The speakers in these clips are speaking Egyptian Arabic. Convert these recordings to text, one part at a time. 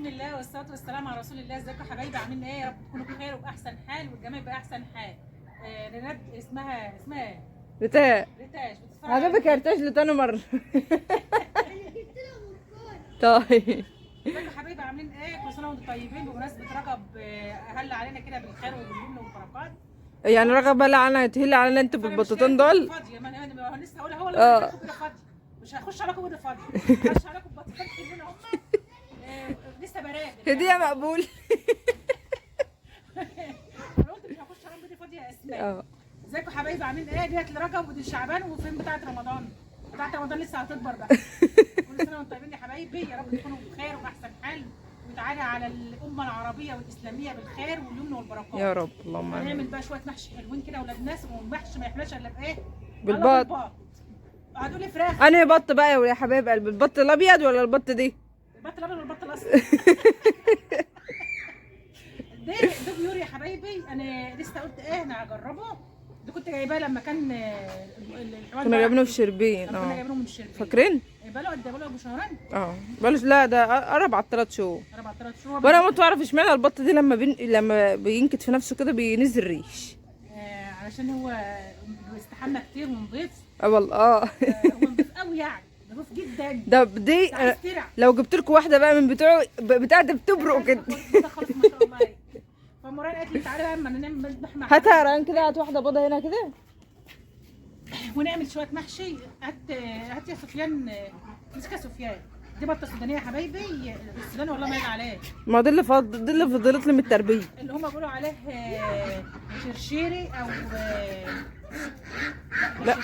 بسم الله والصلاة والسلام على رسول الله. ازيكم يا حبايبي، عاملين ايه؟ يا رب تكونوا بخير وباحسن حال والجميع باحسن حال. ريناد اسمها ريتاج. ريتاج بتتفرج عجبك يا ريتاج لتاني مرة. طيب ازيكم يا حبايبي، عاملين ايه؟ كل سنة وانتم طيبين. بمناسبة رجب اهل علينا كده بالخير واليمن والبركات. يعني رغب بقى علينا تهل علينا انت فأنا مش بالبطاطين لاقي دول. فاضية، ما انا لسه هقولها، هو اللي هاخد كده فاضية، مش هخش عليكم كده فاضية، هخش عليكم بطاطين حلوين هم. لسه براقب هدية مقبول. انا قلت مش هخش عليهم كده فاضية يا اسماء. ازيكم يا حبايبي، عاملين ايه؟ ديت لرجب ودي شعبان وفين بتاعه رمضان؟ بتاعه رمضان لسه هتكبر بقى. كل سنة وانتم طيبين يا حبايبي، يا رب تكونوا بخير وباحسن حال، وتعالى على الامة العربية والاسلامية بالخير واليمن والبركات يا رب، اللهم امين. هنعمل بقى شوية محشي حلوين كده ولاد ناس، والمحشي ما يحلاش الا بايه؟ بالبط. هتقولي لي فراخ. انا بط بقى يا حبايب قلبي، البط الابيض ولا البط دي؟ البط الابيض والبط الاصفر. ده pure يا حبايبي، انا لسه قلت ايه انا هجربه. ده كنت جايباه لما كان الحوار كنا جايبينه في شربين. كنا جايبينه من شربين، فاكرين؟ بقاله قد ايه؟ بقاله ابو شهرين. بلاش، لا ده قرب على الثلاث شهور. قرب على الثلاث شهور. وانا ما اعرف اشمعنى البط دي لما بينكت في نفسه كده بينزل ريش. علشان هو بيستحمى كتير ونضيف. والله. هو نضيف قوي يعني، نضيف جدا. ده دي لو جبت لكم واحدة بقى من بتوعه بتاع ده بتبرق كده. خالص ما شاء الله. فمران قالت لي تعالى بقى اما نعمل لحمه. هاتها يا ريان كده، هات واحدة بيضة هنا كده ونعمل شوية محشي. هات يا سفيان، امسك يا سفيان. دي بطه سودانيه يا حبايبي، السودان والله ما يقع عليه. ما دي اللي فضلت لي من التربية، اللي هما بيقولوا عليه شرشيري او لا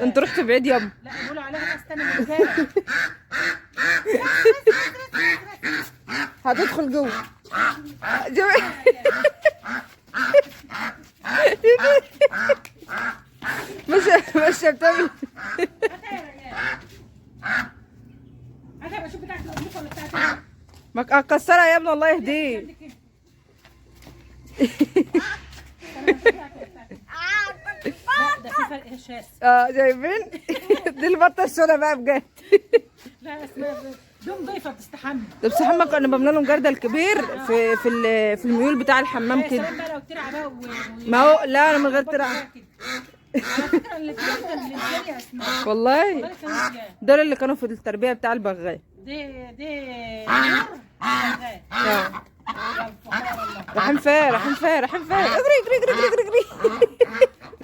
انت رحت بعيد يابا. لا بيقولوا عليها استنى مرجانه. هتدخل جوه. مش بتعمل. هاتها بشوف بتاعت الأم ولا بتاعت ما هتكسرها يا ابني، الله يهديك. لا ده في فرق شاسع. جايبين دي البطة السودا بقى بجد. لا اسمها دي نضيفه بتستحمى. ده بتستحمى، كنا بنملى لهم جردل كبير في في الميول بتاع الحمام كده. بقى لو ترعى بقى ما هو لا انا من غير ترعى. على فكرة اللي كانوا يا اسماء والله دول اللي كانوا في التربية بتاع البغاء. دي رايحين فين رايحين فين رايحين فين؟ اجري اجري اجري اجري اجري.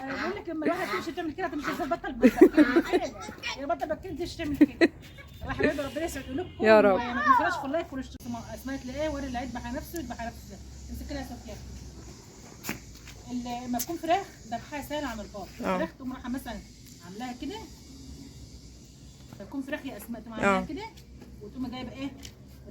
انا بقول لك لما الواحد تمشي تعمل كده تمشي زي البطة البكين، البطة البكين تمشي تعمل كده. يا حبايبي ربنا يسعد قلوبكم يا رب. ما تنسوش في ال like والاشتراك. اسماء تلاقيه وري اللي هيذبح على نفسه يذبح على نفسه. امسك كده يا سفيان. لما تكون فراخ ذبحها سهل عن البط. الفراخ تقوم رايحة مثلا عاملاها كده، تكون فراخ يا اسماء تقوم عاملاها كده وتقوم جايبه ايه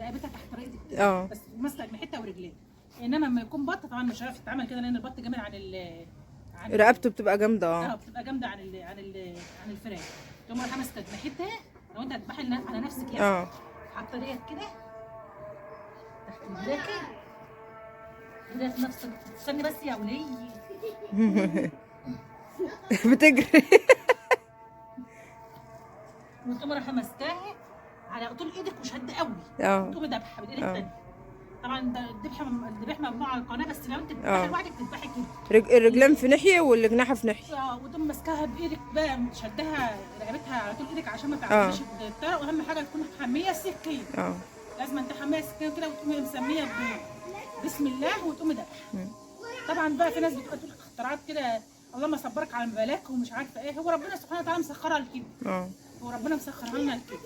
رقبتها تحت رقبتك كده، بس ماسكه اجنحتها ورجليها. انما لما يكون بط طبعا مش هيعرف يتعمل كده، لان البط جامد عن رقبته بتبقى جامدة. بتبقى جامدة عن ال عن ال عن الفراخ. تقوم رايحة ماسكه اجنحتها لو انت هتذبحي على نفسك يعني. حاطه ديت كده تحت رجليكي كده نفسك. استني بس يا وليه. بتجري. وتقوم رايحة ماسكاها على طول ايدك وشد قوي. تقوم ذابحه بالايد الثانية. طبعا الذبح ممنوع على القناة، بس لو انت بتذبحي لوحدك تذبحي كده، الرجلين في ناحية والجناحه في ناحية. وتقوم ماسكاها بايدك بقى شدها رقبتها على طول ايدك عشان ما تعملش الطرق. واهم حاجة تكون حامية السكين. لازم انت حامية السكين كده وتقومي مسميه بسم الله وتقومي ذابحه. طبعا بقى في ناس بتقول اختراعات كده، اللهم صبرك على مبالاك ومش عارفه ايه. هو ربنا سبحانه وتعالى مسخرها لكده. هو ربنا مسخرها لنا لكده.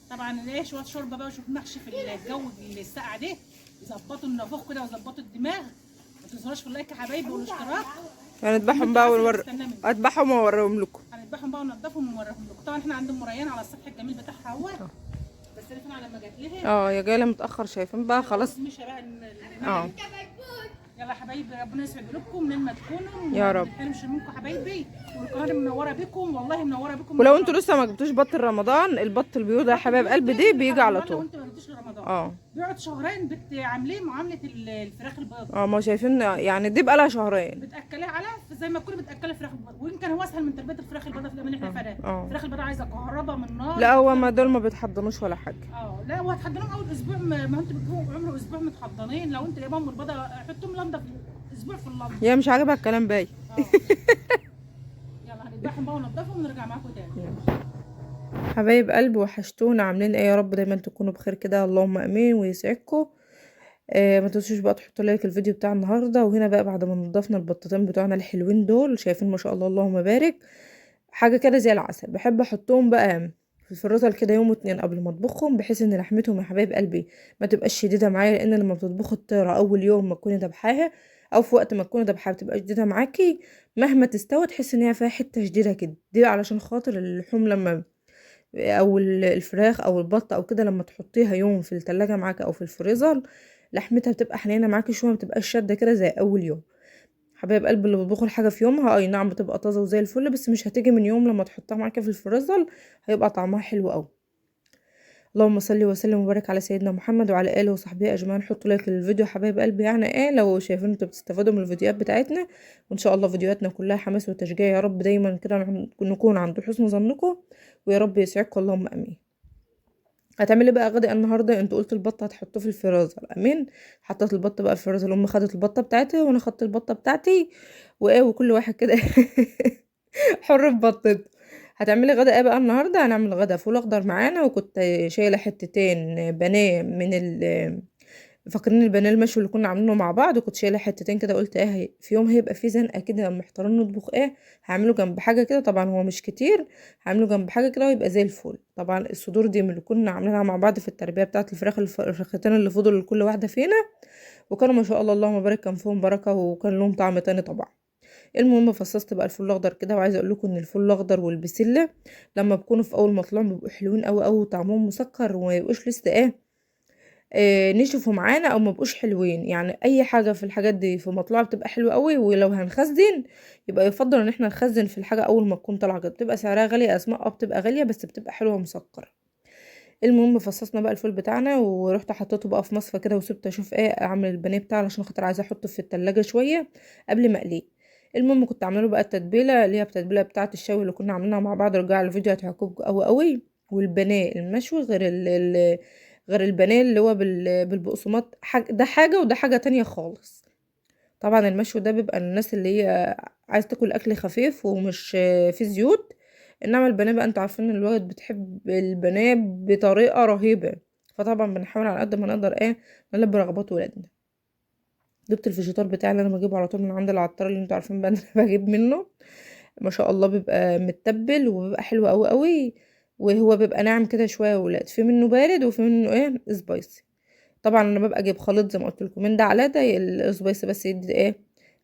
طبعا ايه شوية شوربة بقى وشوية محشي في الجو الساقع ده، يظبطوا النافوخ كده ويظبطوا الدماغ. ما تنسوش في ال like يا حبايبي والاشتراك. هنذبحهم بقى اذبحهم واوريهم لكم. هنذبحهم بقى وننضفهم ونوريهم لكم. طبعا احنا عند ام ريان على السطح الجميل بتاعها اهو، بس انا لما جت لها يا جاية متاخر. شايفين بقى خلاص مش بقى. يلا يا حبايبي ربنا يسعد قلوبكم لما تكونوا يا رب. ما نحرمش منكم حبايبي، والقناة منورة بكم والله منورة بكم. ولو انتوا لسه ما جبتوش بط رمضان، البط البيوض يا حبايب قلبي دي بيجي على لو طول. انتوا ما جبتوش لرمضان بيقعد شهرين بتعامليه معاملة الفراخ البيضاء. ما شايفين يعني دي بقالها شهرين بتاكليها علف زي ما تكوني بتاكلي فراخ البيضاء، وان كان هو اسهل من تربيه الفراخ البيضاء في الامان اللي احنا فيها. الفراخ البيضاء عايزه كهرباء من نار. لا هو ما دول ما بيتحضنوش ولا حاجة. لا وهتحضنهم اول اسبوع، ما انتوا بتجيبوا عمره اسبوع متحضنين. لو انت جايباهم البيضاء حطهم لندا في اسبوع في اللندا. هي مش عاجبها الكلام باي. يلا هنذبحهم بقى وننضفهم ونرجع معاكم تاني. حبايب قلب وحشتونا، عاملين ايه؟ يا رب دايما تكونوا بخير كده، اللهم امين ويسعدكم. ما تنسوش بقى تحطوا like الفيديو بتاع النهارده. وهنا بقى بعد ما نضفنا البطتين بتوعنا الحلوين دول، شايفين ما شاء الله اللهم بارك، حاجة كده زي العسل. بحب احطهم بقى في الفريزر كده يوم واتنين قبل ما اطبخهم، بحيث ان لحمتهم يا حبايب قلبي ما تبقاش شديدة معايا، لان لما بتطبخوا الطيرة اول يوم ما تكوني ذبحاها او في وقت ما تكوني ذبحاها بتبقى شديدة معاكي، مهما تستوي تحس ان هي فيها حتة شديدة كده. دي علشان خاطر اللحوم لما او الفراخ او البط او كده لما تحطيها يوم في التلاجة معاكي او في الفريزر لحمتها بتبقى حنينه معاكي شوية، ما بتبقاش شاده كده زي اول يوم. حبايب قلب اللي بيطبخوا الحاجة في يومها اي نعم بتبقى طازة وزي الفل، بس مش هتيجي من يوم لما تحطها معاكي في الفريزر هيبقى طعمها حلو قوي. اللهم صل وسلم وبارك على سيدنا محمد وعلى اله وصحبه اجمعين. حطوا like للفيديو حبايب قلبي، يعني ايه لو شايفين انتوا بتستفادوا من الفيديوهات بتاعتنا، وان شاء الله فيديوهاتنا كلها حماس وتشجيع يا رب، دايما كده نكون عند حسن ظنكم، ويا رب يسعدكم اللهم امين. هتعملي بقى غدا النهارده؟ انتوا قلتوا البطة هتحطوه في الفريزر، امين. حطت البطة بقى في الفريزر، الام خدت البطة بتاعتها وانا خدت البطة بتاعتي، وايه وكل واحد كده حر في بطته. هتعملي غدا ايه بقى النهارده؟ هنعمل غدا فول اخضر معانا، وكنت شايله حتتين بانيه من فاكرين البانيه المشوي اللي كنا عاملينه مع بعض، وكنت شايله حتتين كده، قلت ايه في يوم هيبقى في زنقه كده محتارين نطبخ ايه، هعمله جنب حاجة كده، طبعا هو مش كتير، هعمله جنب حاجة كده ويبقى زي الفل. طبعا الصدور دي من اللي كنا عاملينها مع بعض في التربية بتاعه الفراخ، الفرختين اللي فضلوا لكل واحدة فينا، وكانوا ما شاء الله اللهم بارك كان فيهم بركة وكان لهم طعم تاني طبعا. المهم فصصت بقى الفول الاخضر كده، وعايزه اقول لكم ان الفول الاخضر والبسله لما بيكونوا في اول ما طلعوا بيبقوا حلوين قوي قوي، وطعمهم مسكر وما يبقوش لسه ايه نشفوا معانا او ما بقوش حلوين. يعني اي حاجة في الحاجات دي في مطلوعه بتبقى حلوة قوي، ولو هنخزن يبقى يفضل ان احنا نخزن في الحاجة اول ما تكون طالعه كده، بتبقى سعرها غالية اسماء، بتبقى غالية بس بتبقى حلوة مسكره. المهم فصصنا بقى الفول بتاعنا، ورحت حطيته بقى في مصفى كده، وسبت اشوف ايه اعمل البانيه بتاعه علشان خاطر عايزه احطه في التلاجة شوية قبل ما اقلية. المهم كنت عامله بقى التتبيله اللي هي التتبيله بتاعه الشوي اللي كنا عاملينها مع بعض، رجعوا الفيديو هتعجبكم قوي قوي. والبانيه المشوي غير غير البانيه اللي هو بالبقسماط، ده حاجة وده حاجة تانية خالص. طبعا المشوي ده بيبقى الناس اللي هي عايز تاكل اكل خفيف ومش فيه زيوت، انما البانيه بقى انتوا عارفين ان الولد بتحب البانيه بطريقة رهيبة، فطبعا بنحاول على قد ما نقدر ايه نلبي رغبات ولادنا. جبت الفيجيتار بتاعي اللي انا بجيبه على طول من عند العطار اللي انتوا عارفين بقى ان انا بجيب منه، ما شاء الله بيبقى متبل وبيبقى حلو قوي قوي، وهو بيبقى ناعم كده شوية يا ولاد، في منه بارد وفي منه ايه spicy. طبعا انا ببقى جايب خليط زي ما قلت لكم من ده على ده، ال spicy بس يدي ايه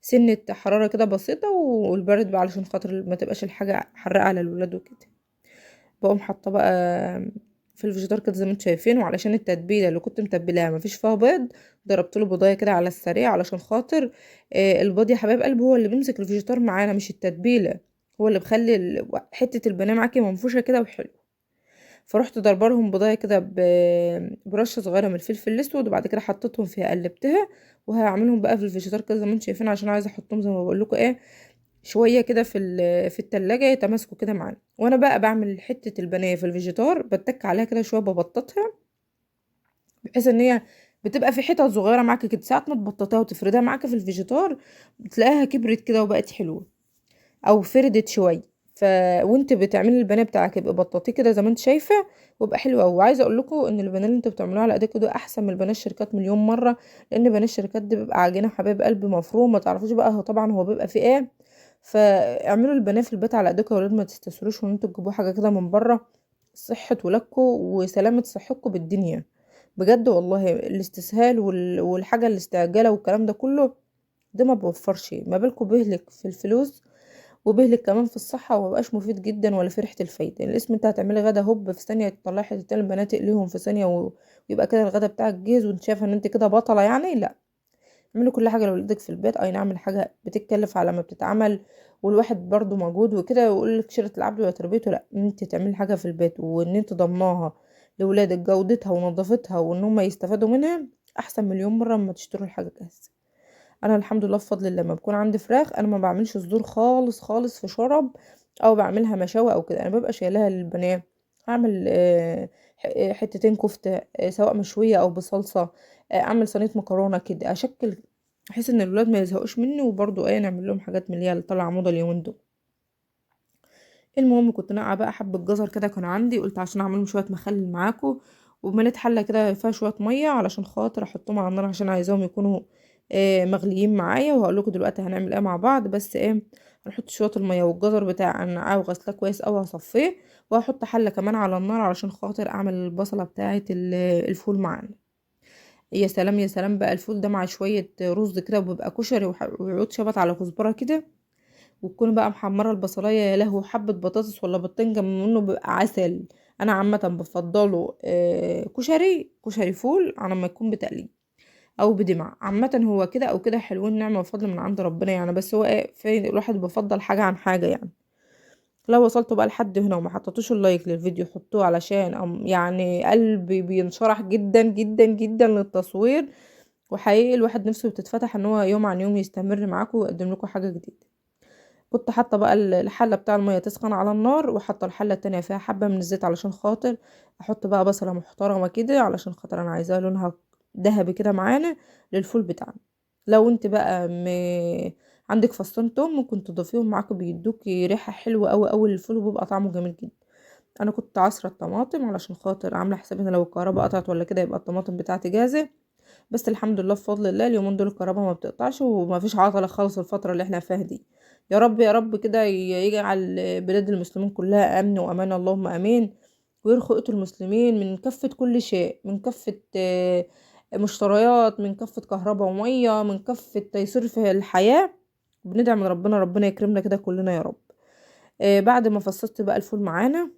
سنة حرارة كده بسيطة، والبارد بقى علشان خاطر ما تبقاش الحاجة حراقه على الولاد وكده. بقوم حاطه بقى في الفيجيتار كده زي ما انتم شايفين، وعلشان التتبيله اللي كنت متبلاها مفيش فيها بيض، ضربت له بيضايه كده على السريع علشان خاطر البيض يا حبايب قلبي هو اللي بيمسك الفيجيتار معانا مش التتبيله، هو اللي بخلي حتة البانيه معاكي منفوشه كده وحلو. فرحت ضربه لهم بيضايه كده برشه صغيرة من الفلفل الاسود، وبعد كده حطيتهم فيها قلبتها، وهعملهم بقى في الفيجيتار كده زي ما انتم شايفين، عشان عايزه احطهم زي ما بقول لكم ايه شوية كده في التلاجة يتماسكوا كده معانا. وانا بقى بعمل حتة البانيه في الفيجيتار بتك عليها كده شوية، ببططها بحيث ان هي بتبقى في حتت صغيرة معاكي كده، ساعة ما تبططيها وتفردها معاكي في الفيجيتار بتلاقيها كبرت كده وبقت حلوة او فردت شوية. وانت بتعملي البانيه بتاعك يبقى بطاطيه كده زي ما انت شايفه ويبقى حلو قوي. وعايزه اقول لكم ان البانيه اللي انتوا بتعملوه على ايديكم ده احسن من البانيه الشركات مليون مرة، لان بانيه الشركات دي بيبقى عجينه حبايب قلب مفروم ما تعرفوش بقى هو طبعا هو بيبقى فيه ايه. فاعملوا البانيه في البيت على ايديكم يا ولاد، ما تستسهلوش وان انتوا تجيبوا حاجة كده من بره. صحة ولادكم وسلامه صحتكم بالدنيا بجد والله. الاستسهال والحاجة الاستعجاله والكلام ده كله ده ما بوفرش، ما بالكم بيهلك في الفلوس وبهلك كمان في الصحة، ومبقاش مفيد جدا ولا في ريحه الفايدة. الاسم انت هتعملي غدا هوب في ثانية تطلعي حتتين البنات تقليهم في ثانية ويبقى كده الغدا بتاعك جاهز وانت شايفه ان انت كده بطلة يعني، لا. اعملوا كل حاجة لولادك في البيت. اي نعم الحاجة بتتكلف على ما بتتعمل، والواحد برضو مجهود وكده، ويقول لك شيرة العبد ولا تربيته، لا انت تعملي حاجة في البيت وان انت ضمناها لولادك جودتها ونظافتها وان هم يستفادوا منها احسن مليون مرة ما تشتروا الحاجة جاهزة. انا الحمد لله بفضل الله لما بكون عندي فراخ انا ما بعملش صدور خالص خالص في شرب او بعملها مشاوي او كده، انا ببقى شايلاها للبنات. هعمل حتتين كفته، سواء مشوية او بصلصه، اعمل صينية مكرونه كده، اشكل بحيث ان الولاد ما يزهقوش مني، وبرضو ايه نعمل لهم حاجات من اللي هي طالعه موضة اليومين دول. المهم كنت ناقعه بقى حبه جزر كده كان عندي، قلت عشان اعملهم شوية مخلل معاكم، ومليت حله كده فيها شوية مية علشان خاطر احطهم على النار عشان عايزاهم يكونوا مغليين معايا. وهقول لكم دلوقتي هنعمل ايه مع بعض. بس ايه، هنحط شوية المية والجزر بتاع انا وغسلاه كويس قوي هصفيه، وهحط حله كمان على النار علشان خاطر اعمل البصله بتاعه الفول معانا. يا سلام يا سلام بقى الفول ده مع شوية رز كده، وبيبقى كشري وعود شبت على كزبره كده، وتكون بقى محمرة البصلايه، يا لهوي، حبه بطاطس ولا بيضتين جنب منه بيبقى عسل. انا عامة بفضله كشري فول على ما يكون بتقليد او بدمع. عامة هو كده او كده حلوين، نعمه وفضل من عند ربنا يعني، بس هو ايه، في الواحد بفضل حاجة عن حاجة يعني. لو وصلتوا بقى لحد هنا وما حطيتوش ال like للفيديو حطوه، علشان يعني قلبي بينشرح جدا جدا جدا للتصوير، وحقيقي الواحد نفسه بتتفتح ان هو يوم عن يوم يستمر معاكم ويقدم لكم حاجة جديدة. كنت حاطه بقى الحلة بتاع المية تسخن على النار، وحاطه الحلة التانية فيها حبه من الزيت علشان خاطر احط بقى بصله محترمه كده، علشان خاطر انا عايزاها لونها ذهبي كده معانا للفول بتاعنا. لو انت بقى عندك فصين توم ممكن تضيفيهم معاكم، بيدوكي ريحه حلوة قوي قوي للفول وبيبقى طعمه جميل جدا. انا كنت عصره الطماطم علشان خاطر عامله حسابي ان لو الكهرباء قطعت ولا كده يبقى الطماطم بتاعتي جاهزة، بس الحمد لله بفضل الله اليومين دول الكهرباء ما بتقطعش وما فيش عطله خالص الفترة اللي احنا فيها دي. يا رب يا رب كده يجعل بلاد المسلمين كلها امن وامان، اللهم امين، ويرخي المسلمين من كفه كل شيء، من كفه مشتريات، من كفه كهرباء ومية، من كفه تيسير في الحياة. بندعي من ربنا ربنا يكرمنا كده كلنا يا رب. بعد ما فصلت بقى الفول معانا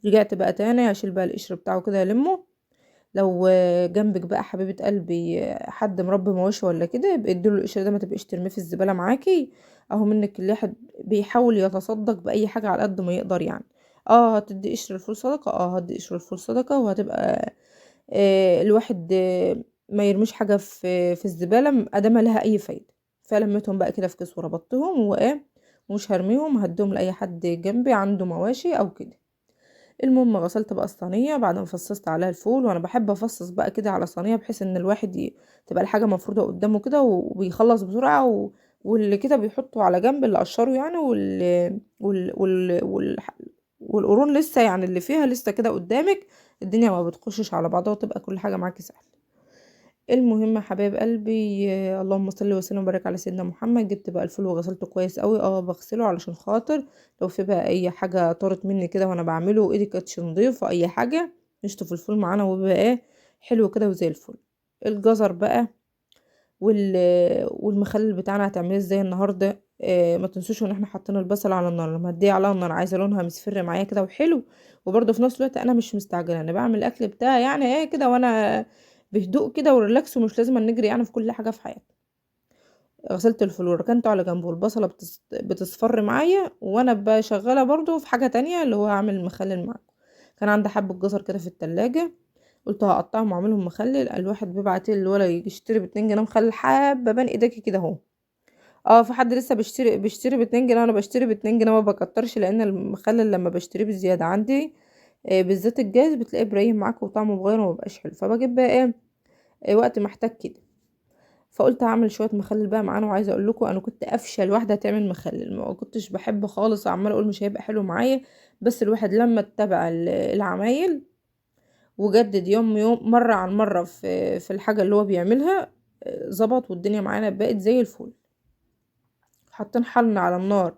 رجعت بقى تاني اشيل بقى القشر بتاعه كده المه. لو جنبك بقى حبيبه قلبي حد مربي مواشي ولا كده يبقى اديله القشر ده، ما تبقيش ترميه في الزبالة معاكي، اهو منك الواحد بيحاول يتصدق باي حاجة على قد ما يقدر يعني. هتدي قشر الفول صدقه، هتدي قشر الفول صدقه، وهتبقى الواحد ما يرميش حاجة في الزبالة ادام لها اي فايده. فلميتهم بقى كده في كيس وربطتهم وايه، ومش هرميهم، هديهم لاي حد جنبي عنده مواشي او كده. المهم غسلت بقى الصينية بعد ما فصصت عليها الفول، وانا بحب افصص بقى كده على صينية بحيث ان الواحد تبقى الحاجة مفروده قدامه كده وبيخلص بسرعة، واللي كده بيحطه على جنب اللي قشرة يعني، والقرون لسه يعني اللي فيها لسه كده قدامك، الدنيا ما بتخشش على بعضها وتبقى كل حاجة معاكي سهلة. المهم يا حبايب قلبي، اللهم صل وسلم وبارك على سيدنا محمد. جبت بقى الفول وغسلته كويس قوي، بغسله علشان خاطر لو في بقى اي حاجة طارت مني كده وانا بعمله وايدي كانتش نضيفه اي حاجة، نشطف الفول معانا وبيبقى ايه حلو كده وزي الفل. الجزر بقى والمخلل بتاعنا هتعمليه ازاي النهارده؟ ما تنسوش ان احنا حاطين البصل على النار، لما هديه على النار عايزه لونها مصفر معايا كده وحلو، وبرده في نفس الوقت انا مش مستعجلة، انا بعمل الاكل بتاعي يعني ايه كده وانا بهدوء كده و relax، ومش لازم نجري يعني في كل حاجة في حياتنا. غسلت الفول وركنته على جنبه، والبصله بتصفر معايا، وانا بشغاله برده في حاجة تانية اللي هو هعمل مخلل معاكم. كان عندي حبه جزر كده في التلاجة، قلت هقطعهم واعملهم مخلل. الواحد بيبعت الولا يشتري ب2 جنيه مخلل حبه بان ايديكي كده اهو. في حد لسه بيشتري ب2 جنيه، وانا بشتري ب2 جنيه ما بكترش، لان المخلل لما بشتريه بزيادة عندي بالذات الجاز بتلاقيه برايم معاك وطعمه اتغير وما بقاش حلو، فبجيب بقى ايه وقت ما احتاج كده. فقلت هعمل شوية مخلل بقى معانا. وعايزه اقول لكم انا كنت افشل واحدة تعمل مخلل، ما كنتش بحب خالص، عماله اقول مش هيبقى حلو معايا، بس الواحد لما اتبع العمايل وجدد يوم يوم مرة عن مرة في الحاجة اللي هو بيعملها ظبط، والدنيا معانا بقت زي الفل. حاطين حلنا على النار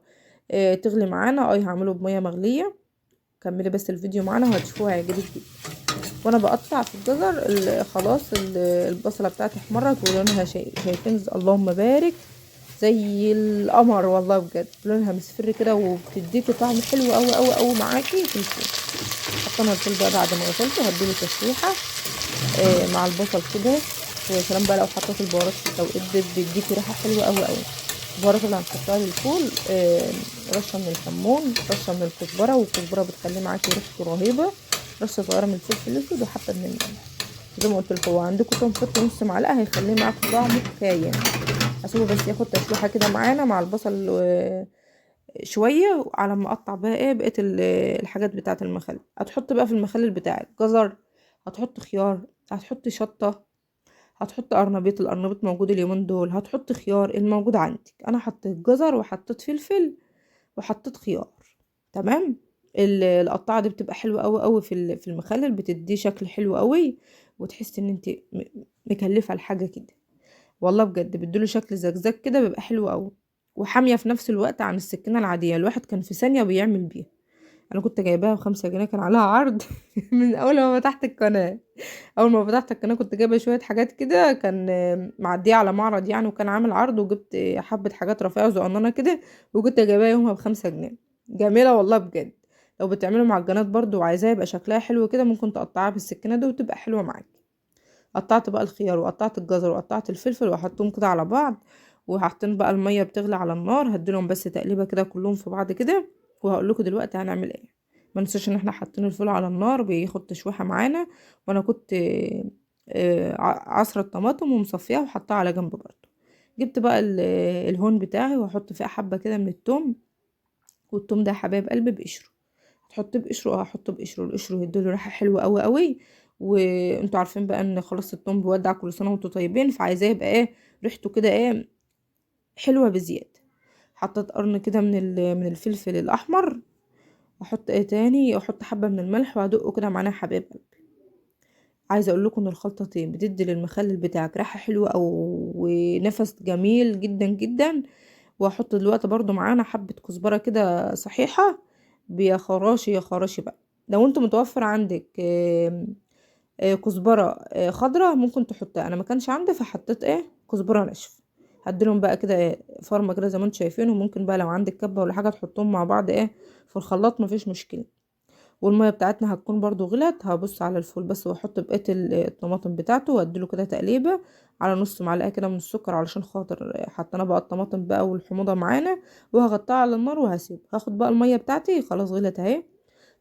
تغلي معانا، هعمله بميه مغليه. كملي بس الفيديو معانا وهتشوفوه هيعجبك جدا. وانا بقطع في الجزر خلاص البصله بتاعتي احمرت ولونها شايفين اللهم بارك زي القمر والله بجد، لونها مصفر كده وبتديكي طعم حلو قوي قوي قوي معاكي في الفول. حطينا الفول بقى بعد ما غسلته، هديله تشويحه مع البصل كده ويا سلام بقى لو حطيت البهارات في التوقيت ده بيديكي ريحه حلوة قوي قوي. البهارات اللي هنحطها للفول رشه من الكمون، رشه من الكزبره، والكزبره بتخليه معاكي ريحته رهيبة، رشه صغيرة من الفلفل الاسود، وحبه من الملح. زي ما قلت لكم هو عندكم توم فطر نص معلقه هيخليه معاكم طعمه حكاية. هسيبه بس ياخد تشويحه كده معانا مع البصل شوية، على ما اقطع بقى ايه بقية الحاجات بتاعه المخلل. هتحط بقى في المخلل بتاعك جزر، هتحط خيار، هتحط شطه، هتحط قرنبيط، القرنبيط موجود اليومين دول، هتحط خيار الموجود عندك. انا حطيت جزر وحطيت فلفل وحطيت خيار. تمام. القطعة دي بتبقى حلوة قوي قوي في المخلل، بتديه شكل حلو قوي، وتحس ان انت مكلفة الحاجة كده، والله بجد بتديله شكل زجزاج كده، بيبقى حلو قوي وحاميه في نفس الوقت عن السكينة العادية. الواحد كان في ثانية بيعمل بيها. انا كنت جايباها ب5 جنيه، كان عليها عرض من اول ما فتحت القناة. اول ما فتحت القناة كنت جايبه شوية حاجات كده، كان معدية على معرض يعني، وكان عامل عرض، وجبت حبه حاجات رفيعة صغننه كده، وكنت جايباها يومها ب5 جنيه. جميلة والله بجد. لو بتعملوا معجنات برضو وعايزاها يبقى شكلها حلو كده، ممكن تقطعها بالسكينة دي وتبقى حلوة معاكي. قطعت بقى الخيار وقطعت الجزر وقطعت الفلفل وحطيتهم كده على بعض، وحاطين بقى المية بتغلي على النار. هديلهم بس تقليبه كده كلهم في بعض كده، وهقول لكم دلوقتي هنعمل ايه. ما ننساش ان احنا حاطين الفول على النار بياخد تشويحه معانا، وانا كنت عصره الطماطم ومصفيها وحطها على جنب برضو. جبت بقى الهون بتاعي وهحط فيها حبه كده من التوم، والتوم ده يا حبايب قلبي بقشره، هتحطيه بقشره او هحطه بقشره، القشرة هيديله ريحه حلوة قوي قوي. وانتوا عارفين بقى ان خلاص التوم بيودع، كل سنة وانتوا طيبين، فعايزاه يبقى ايه ريحته كده ايه حلوة بزيادة. حطيت قرن كده من الفلفل الاحمر، احط ايه تاني، احط حبه من الملح وادقه كده معانا يا حبايب قلبي. عايزه اقول لكم ان الخلطة دي بتدي للمخلل بتاعك ريحه حلوة ونفس جميل جدا جدا. واحط دلوقتي برضو معانا حبه كزبره كده صحيحه، يا خراشي يا خراشي بقى. لو انتوا متوفر عندك كزبره خضرة ممكن تحطها، انا ما كانش عندي فحطيت ايه كزبره ناشفة. هديلهم بقى كده فرمه كده زي ما انتم شايفين، وممكن بقى لو عندك كبه ولا حاجة تحطهم مع بعض ايه في الخلاط، مفيش مشكلة. والمية بتاعتنا هتكون برضو غلت. هبص على الفول بس واحط بقية الطماطم بتاعته واديله كده تقليبه على نص معلقه كده من السكر، علشان خاطر حطينا بقى الطماطم بقى والحموضه معانا، وهغطيها على النار وهسيب. هاخد بقى المية بتاعتي خلاص غلت اهي،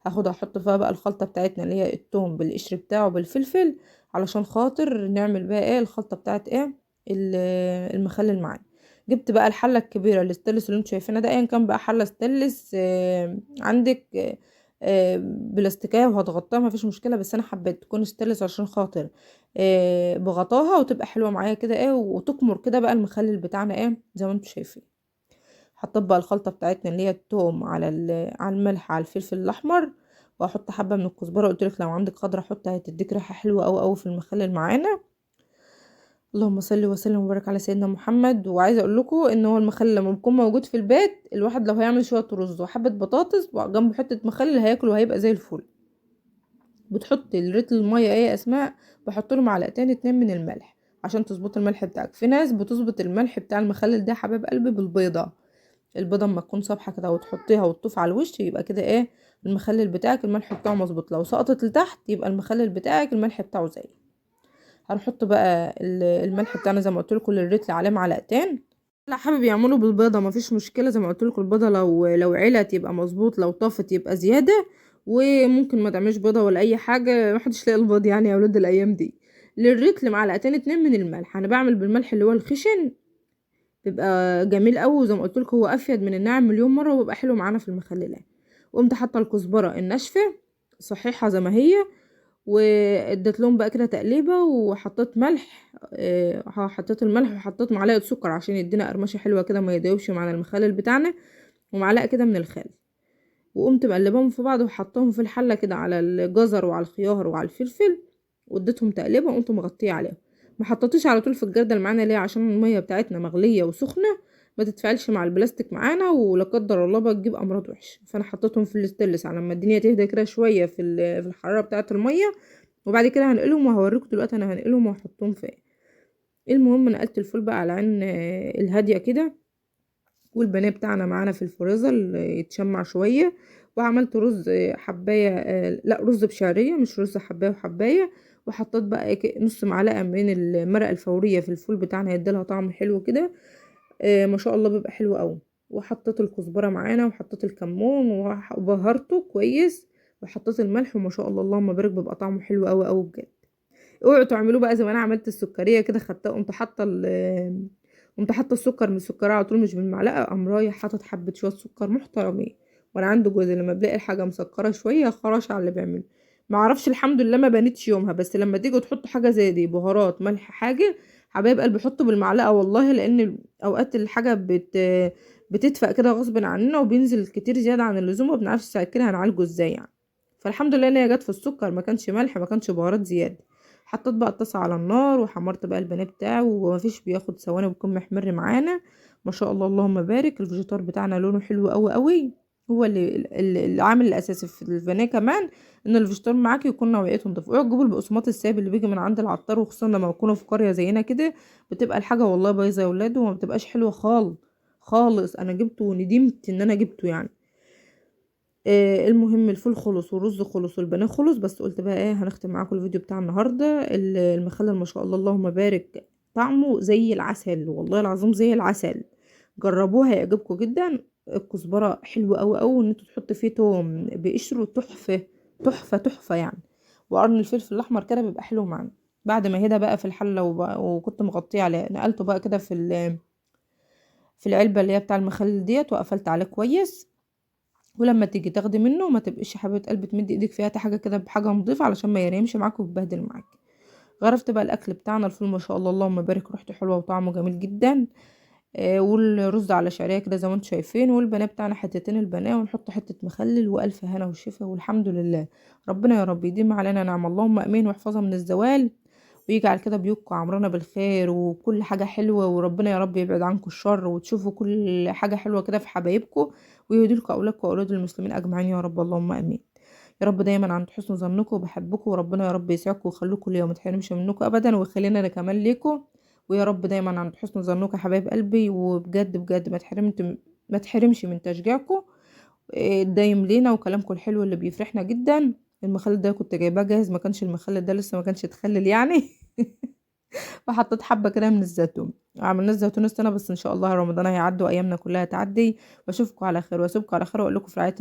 هاخدها احط فيها بقى الخلطة بتاعتنا اللي هي التوم بالقشر بتاعه بالفلفل، علشان خاطر نعمل بقى ايه الخلطة بتاعت ايه المخلل معانا. جبت بقى الحلة الكبيرة الستانلس اللي انتوا شايفينها ده، ايا كان بقى حله ستانلس عندك بلاستيكيه وهتغطيها مفيش مشكلة، بس انا حبيت تكون ستانلس عشان خاطر بغطاها وتبقى حلوة معايا كده ايه، وتكمر كده بقى المخلل بتاعنا ايه زي ما انتوا شايفين. حطيت بقى الخلطة بتاعتنا اللي هي التوم على الملح على الفلفل الاحمر، واحط حبه من الكزبره. قلت لك لو عندك خضرة حطها، هتديك ريحه حلوة قوي قوي في المخلل معانا. اللهم صل وسلم وبارك على سيدنا محمد. وعايزه اقول لكم ان هو المخلل لما بيكون موجود في البيت، الواحد لو هيعمل شوية رز وحبه بطاطس وجنبه حتة مخلل هياكل وهيبقى زي الفل. بتحطي الريتل المية ايه يا اسماء؟ بحط له معلقتين 2 من الملح عشان تظبط الملح بتاعك. في ناس بتظبط الملح بتاع المخلل ده حبايب قلبي بالبيضه، البيضة اما تكون صبحة كده وتحطيها وتطوف على الوش يبقى كده ايه المخلل بتاعك الملح بتاعه مظبوط. لو سقطت لتحت يبقى المخلل بتاعك الملح بتاعه زي. هنحط بقى الملح بتاعنا زي ما قلت لكم للريتل عليه معلقتين. لا حابب يعملوا بالبيضه مفيش مشكلة، زي ما قلت لكم البيضة لو علت يبقى مظبوط، لو طافت يبقى زيادة، وممكن ما تعملش بيضة ولا اي حاجة، محدش لاقي البيض يعني يا اولاد الايام دي. للريتل معلقتين 2 من الملح. انا بعمل بالملح اللي هو الخشن، بيبقى جميل قوي، وزي ما قلت لكم هو افيد من الناعم مليون مرة، وبيبقى حلو معانا في المخللات. وقمت حاطه الكزبره الناشفه صحيحه زي ما هي، واديت لهم بقى كده تقليبه، وحطيت ملح، حطيت الملح وحطيت معلقه سكر عشان يدينا قرمشه حلوة كده ما يدوبش معانا المخلل بتاعنا، ومعلقة كده من الخل. وقمت مقلباهم في بعض وحطاهم في الحلة كده على الجزر وعلى الخيار وعلى الفلفل، واديتهم تقليبه وقمت مغطيه عليهم. ما حطيتوش على طول في الجردل معانا ليه؟ عشان المية بتاعتنا مغليه وسخنه ما تتفاعلش مع البلاستيك معانا، ولا قدر الله بقى تجيب امراض وحشة. فانا حطيتهم في الستانلس على ما الدنيا تهدى كده شوية في الحرارة بتاعه المية، وبعد كده هنقلهم وهوريكم دلوقتي انا هنقلهم وهحطهم في ايه. المهم نقلت الفول بقى على عين الهادية كده، والبانيه بتاعنا معانا في الفريزر يتشمع شوية. وعملت رز حبايه، لا رز بشعريه مش رز حبايه وحبايه، وحطيت بقى نص معلقه من المرقه الفورية في الفول بتاعنا، هيديلها طعم حلو كده، ما شاء الله بيبقى حلو قوي. وحطيت الكزبره معانا، وحطيت الكمون، وبهرته كويس، وحطيت الملح، وما شاء الله اللهم بارك بيبقى طعمه حلو قوي قوي بجد. اوعوا تعملوه بقى زي ما انا عملت السكريه كده، خدتها قمت حاطه السكر من السكريه على طول مش بالمعلقه، قام رايح حاطط حبه شوية سكر محترمين. وانا عنده جوزي لما بلاقي الحاجة مسكره شوية خرش على اللي بيعمله، ما اعرفش الحمد لله ما بانتش يومها. بس لما تيجوا تحطوا حاجة زي دي، بهارات ملح حاجة، حبايب قلبي حطوا بالمعلقه والله، لان اوقات الحاجة بتدفق كده غصب عننا وبينزل كتير زيادة عن اللزوم، وما بنعرفش ساعة كده هنعالجه ازاي يعني. فالحمد لله ان هي جت في السكر، ما كانش ملح ما كانش بهارات زيادة. حطيت بقى الطاسه على النار، وحمرت بقى البانيه بتاعه، ومفيش بياخد ثواني وبيكون محمر معانا ما شاء الله اللهم بارك. الفيجيتار بتاعنا لونه حلو قوي قوي، هو اللي العامل الاساسي في البانيه كمان ان الفيجيتار معاك يكون نوعيته نضيفه. اوعوا تجيبوا البقسماط الساب اللي بيجي من عند العطار، وخصوصا لما يكونوا في قرية زينا كده، بتبقى الحاجة والله بايظة يا ولاد، وما بتبقاش حلوة خالص خالص. انا جبته وندمت ان انا جبته يعني. المهم الفول خلص والرز خلص والبانيه خلص، بس قلت بقى ايه، هنختم معاكم الفيديو بتاع النهارده. المخلل ما شاء الله اللهم بارك طعمه زي العسل، والله العظيم زي العسل، جربوه هيعجبكم جدا. الكزبره حلوة قوي قوي، ان انتوا تحطوا فيه توم بقشره تحفة تحفة تحفة يعني. وقرن الفلفل الاحمر كده بيبقى حلو معانا. بعد ما هدى بقى في الحلة وكنت مغطيه عليه، نقلته بقى كده في العلبة اللي هي بتاع المخلل ديت، وقفلت عليه كويس. ولما تيجي تاخدي منه ما تبقيش حبيبه قلبي تمدي ايدك فيها حاجة كده بحاجة نظيفة، علشان ما يريمش معاك ويتبهدل معاك. غرفت بقى الاكل بتاعنا، الفول ما شاء الله اللهم بارك ريحته حلوة وطعمه جميل جدا، والرز على شعرية كده زي ما انتم شايفين، والبانيه بتاعنا حتتين البانيه، ونحط حتة مخلل، والف هنا وشفا والحمد لله. ربنا يا رب يديم علينا نعم اللهم امين، ويحفظها من الزوال، ويجعل كده بيوتكم عمرنا بالخير وكل حاجة حلوة، وربنا يا رب يبعد عنكم الشر، وتشوفوا كل حاجة حلوة كده في حبايبكم، ويهدي لكم اولادكم واولاد المسلمين اجمعين يا رب اللهم امين. يا رب دايما عند حسن ظنكم وبحبكم، وربنا يا رب يسعدكم ويخليكم ليا وما تحرمش منكم ابدا، ويخلينا انا كمان ليكم. ويا رب دايما عند حسن ظنكم يا حبايب قلبي، وبجد بجد ما تحرمش من تشجيعكم الدايم لينا وكلامكم الحلو اللي بيفرحنا جدا. المخلل ده كنت جايباه جاهز، ما كانش المخلل ده لسه ما كانش اتخلل يعني. وحطيت حبه كده من الزيتون، عملنا الزيتون السنة، بس ان شاء الله رمضان هيعدي وايامنا كلها تعدي. واشوفكم على خير واسيبكم على خير، واقول لكم في رعاية